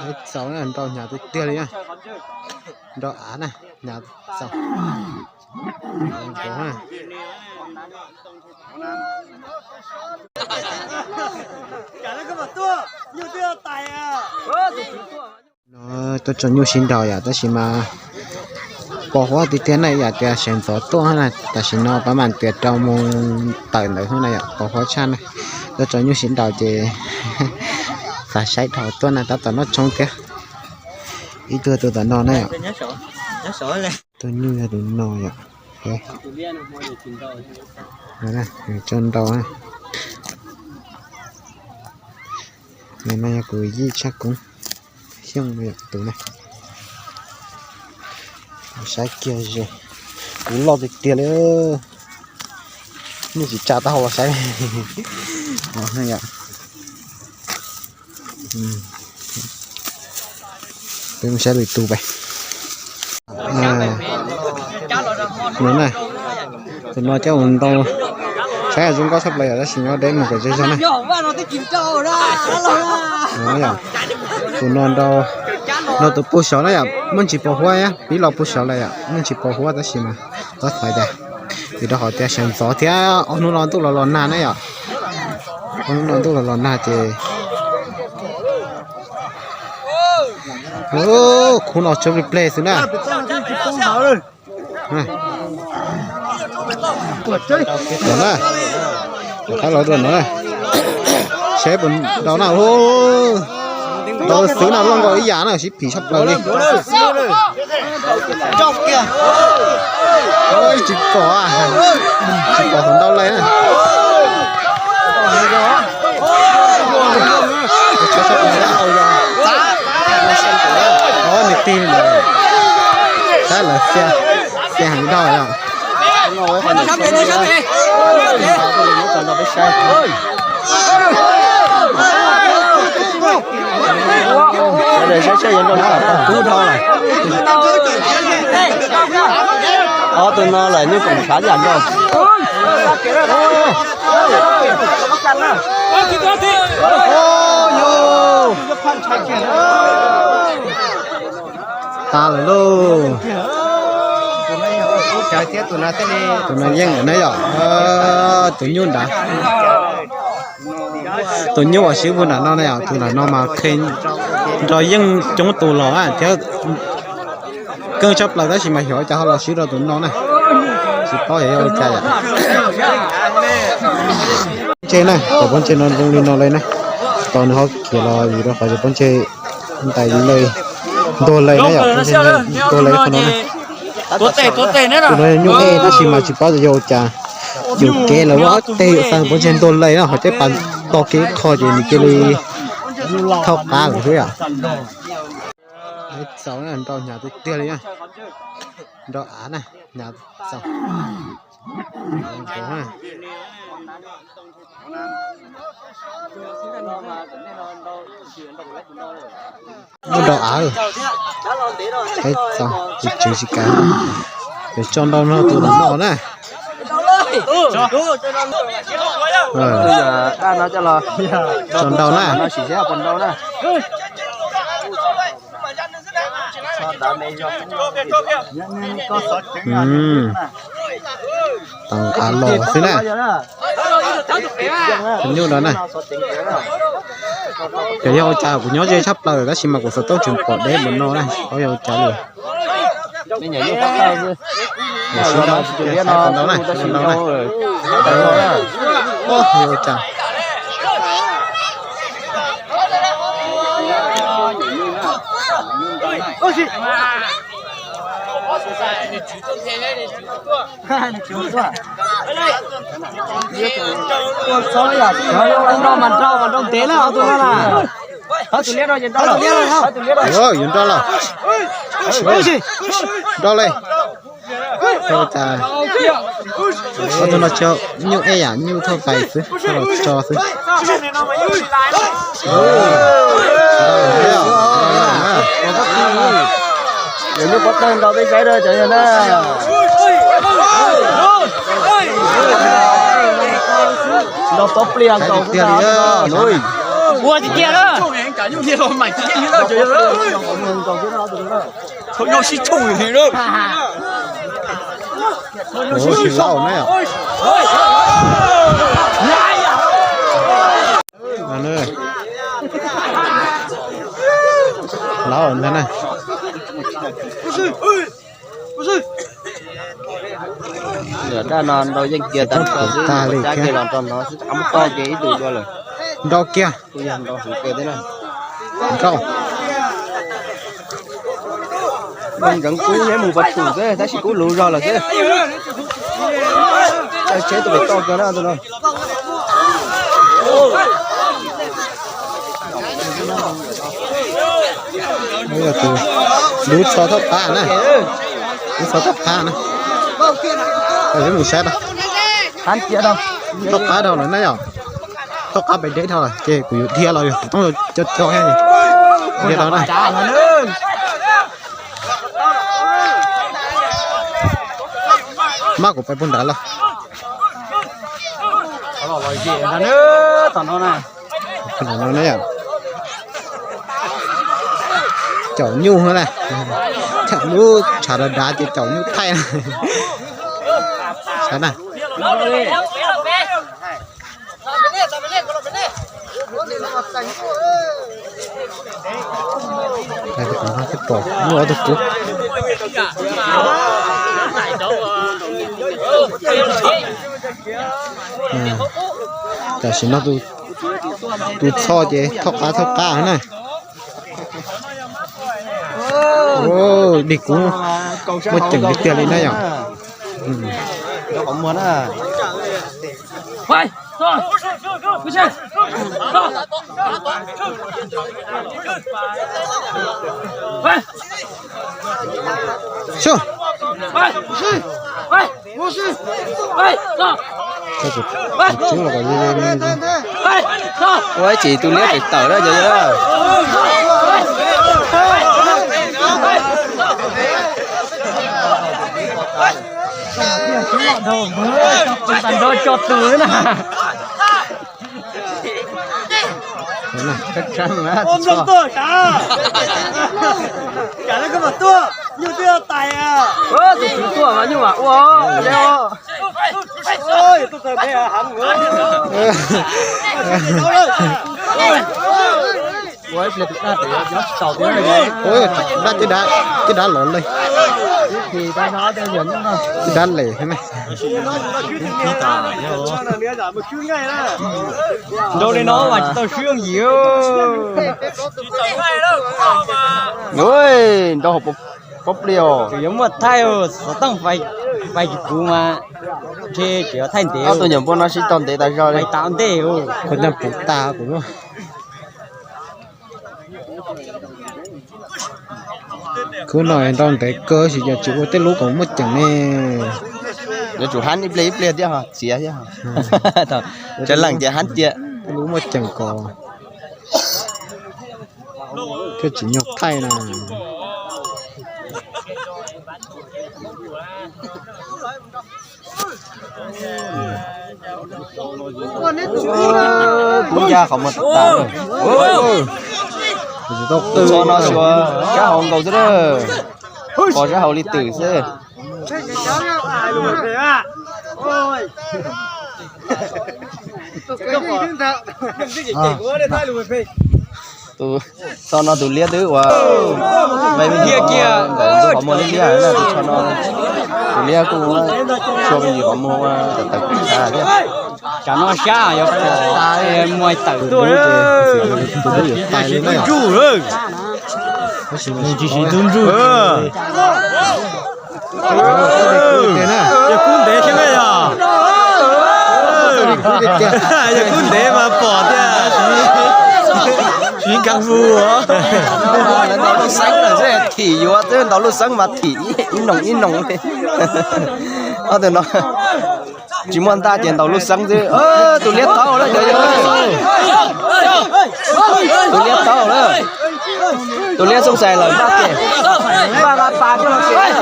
Ib txaus na, nrau hnyav tiag tiag li na. Nrau av na, hnyav txaus. No tuaj tso nyuj sib nraus yom, tab sis mas pos huab tiag tiag na, yam tias sawv ntxov tuaj na, tam sim no pab mam tias rau mus tawm ntawd na yom, pos huab tshaj na. Tuaj tso nyuj sib nraus ces xav saib dhau tuaj na, tab tom noj tshoob thiab. Ib tug tus tom no na yom. Tus nyuj yog tus no yom. Tso nrau na. No yog kuv yij tshaj koob, Xyooj yom tus na. Saib kiag ze, kuv loj tiag tiag li. Nej tsis tsa taub hau los saib. Peb mus saib lwm tus pais. No na, tus no coj mus ntau, saib zoo nkauj tshaj plaws yom, tab sis nyob deb mus kom zej zog na. Tus no nrau, nrau tus puag saud na yom, muaj ntsis pos huab, pib los puag saud lawm yom, muaj ntsis pos huab tab sis mas txhob xav tias, vim rau qhov tias sawv ntxov thiab ob hnub no ntuj los los nag na yom. Ob hnub no ntuj los los nag ces khub no tsob replay xwb na. Los na, rov qab los dua no na. Seb puas nrau na. Nrau xwb na, loj nkaus ib yam na, sib phim tshaj plaws li. Tsis pom, tsis pom tus nrau lawm na. Nws tig lawm, saib lawv xia, xia heev dhau yom. Saib seb yuav nrau li cas tau kub dhau lawm. Ob tug no lawm nyuj koom tshav yam nrau. Tas lawm lauj. Tus no yeej lawm na yom. Tus nyuj nrad, tus nyuj uas swb puag nram no na yom, tus nram no mas khe nrau yeej coob tus los thiab, keej tshaj plaws tab sis mas xyov cas ho los swb rau tus no na. Tsis paub xyov yog ua cas yom. Pob ntseg na, cov pob ntseg no zoo li no lawm na. Tos nws ho khiav los vim rau qhov cov pob ntseg ntais lawm, ntuag lawm na yom, pob ntseg ntuag lawm qhov no na. Tus no nyuj ej tab sis mas tsis paub tias yog ua cas, yus kev lawm ua ob teg yus xa pob ntseg ntuag lawm na, ho caj pas tog kev qho ces nws cia li thauj qab lawm xwb yom. Txaus na, nrau hnyav tiag tiag li na. Nrau av na, hnyav txaus. Nrau av, tsis tswv tsis kav, yuav tso nrau no tus los no na. Tso nrau na. Tau av los xwb na. Tus nyuj no na. Ces yog ua cas kuv nyob ze tshaj plaws tab sis mas kuv xov tooj tseem pom deb mus no na, tsis paub yog ua cas li. Ntau na, ntau na. Yog ua cas? Nrau mas nrau mas nrau ntev na, ob tug no na. Qhov tus liab no ces nrau lawm. Qhov tus liab no. Yuav nrau lawm. Nrau li. Ob tug no tso nyuj ej yam nyuj thauj tais xwb, thauj los tso xwb. Yog nyuj pob tawg nrau peb saib na cov yog na. Nrau pob pliag nkaus xwb na. Ua tiag tiag na. Ua si lauj na yom. Lauj ntag na. Lawm daj no nrau yeej kiag tag nrho xwb, cab kiag los nrau no xwb, cab muab toj kiag ib tug dua lawm. Nrau kiag. Kuj yog nrau heev kawg thiab na. Nrau. Ntxeev kub neb mus pov tsum xwb, tab sis kub luv zog lawm xwb. Tsheb tus pem toj kiag na tus no. Yog tus lub tsho thaub qab na, lub tsho thaub qab na. Peb mus saib tau, thaub qab dhau lawm na yom, thaub qab pem deb dhau lawm ces kuv yuav dhia los yog kuv toob co co dhia tau na. Mab kuv pais puag nrad los. Caum nyuj na, caum lub tshav dav dav ces caum nyuj thaij na. Saib na. Muaj ob tug kub. Tam sim no tus txho ces thaub qab thaub qab na. Dig kub muaj ceem tiag tiag li na yom. Ua ib chim tus liab tawm tawm na cov yawg. Tag nrho tso tus na. Ua ntxoog tuaj sav. Kam no koj mam tuaj, nyuj twb tais. Tus tswv tuaj mas nyuj mam ua. Ua ib pliag tus dab tsis tau thiab. Dab ceb dab, ceb dab los li. Ceb dab lem thiab ne. Nrau li no mas tsis tau swb yooj yim. Nrau hauv pob plig os. Yuav muaj thaij xov tooj fais tsis puv mas ntshe tseem yuav thaij ntev. Ob tug nyuam npua no sib tau ntev tas zog li. Fais tas ntej. Kuv nyaj puv tas kuv lub. Khub no nrau ntev kawg sis yog tsis ua tej lub kom muaj ceem ne. Yuav tsum hab ib pliag ib pliag thiab ho txiav thiab. Tsav leej ces hab tiag. Tej lub muaj ceem kom thiaj tsim nyog thaij na. Kub ncaj qhov muag tas tas. Tus tsho no xyuas sab hauv nkaus xwb na. Pom sab hauv li twm xwb. Tus tsho no tus liab twb ua, ntawm ntug qhov muag liab liab na tus tsho no. Tus liab kuj tshuav me ntsis qhov muag ua tawm tawm kiag thiab. Tsam no sab yuav pom muag tawm tuaj. Tus dub yuav tais li na. Tus dub yuav tais li na. Tus dub yuav tais li na. Yog kub ntev thiab ne yog. Yog kub ntev mas pom tiag. Siv kag vus. Ntaus lub xeeb lawm xwb, thim yuav xwb, ntaus lub xeeb mas thim ib noog ib noog li. Ob tug no tsis muaj ntaj ces ntaus lub xeeb xwb. Tus liab tau lawm cov yawg. Tus liab tau lawm. Tus liab xoob xais lawm ntaj ces npaj nqa pas coj los ces.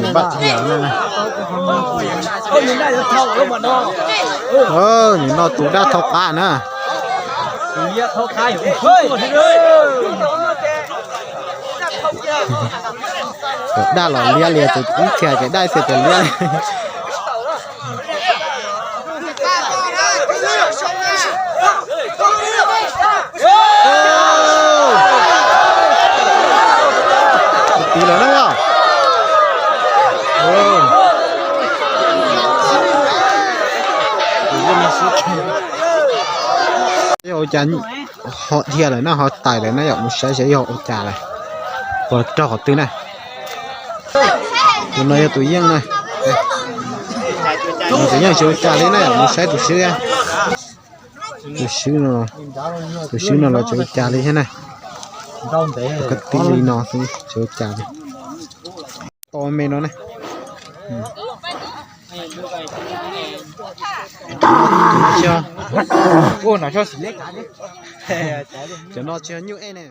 Npaj thiab na. Nws no tus dab thau qab na. Cov dab los liab li, tus ib txhia cov dab xwb ces liab li. Tiv lawm na. Yog ua cas ho dhia lawm na, ho tais lawm na yom, mus saib saib yog ua cas lawm, puas raug qhov twg na. Tus no yog tus yeej na. Tus yeej tsis ua cas li na, mus saib tus swb. Tus swb no, tus swb no los tsis ua cas li thiab na. Tus kab tib li no xwb tsis ua cas li. To me no ne. Cov no tsis yog nyuj ej ne.